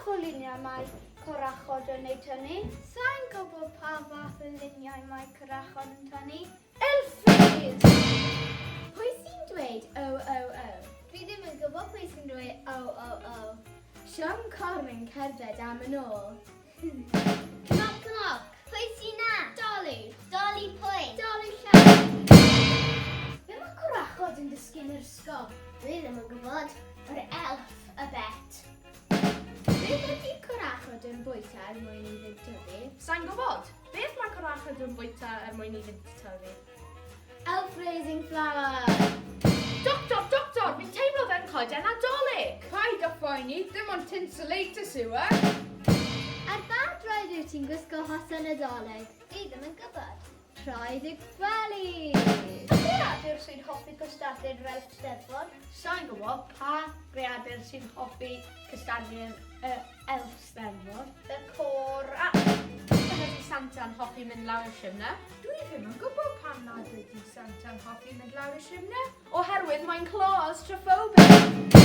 fath o luniau mae corachod yn eu tynnu? Sai'n gwybod pa fath o luniau mae corachod yn tynnu. Elffies! Pwy sy'n dweud o o o? Dwi ddim yn gwybod pwy sy'n dweud o o o. Siôn Corn yn cerdded am yn ôl. Knock knock. Pwy sy 'na? Dolly. Dolly pwy? Dolly Llan. Be mae corachod yn dysgu yn yr ysgol? Dwi ddim yn gwybod. Yr elf, y bet. Beth ydy corachod yn bwyta er mwyn iddynt tyfu? Sai'n gwybod. Beth mae corachod yn bwyta er mwyn iddynt tyfu? Elf raising flour! Doctor, doctor, fi'n teimlo fe'n coeden Nadolig! Paid â phoeni, dim ond tinselatus yw e! Ar ba droed wyt ti'n gwisgo hosan Nadolig? Dwi ddim yn gwybod. Troed y gwely! Pa greadur sy'n hoffi cystadlu'r Elf Steddfod? Sai'n gwybod pa greadur sy'n hoffi cystadlu'r Elf Steddfod. Y côr a... Pam ydy Santa'n hoffi mynd lawr y simne? Dwi ddim yn gwybod pam nad ydy Santa'n hoffi mynd lawr y simne. Oherwydd mae'n claustrophobic.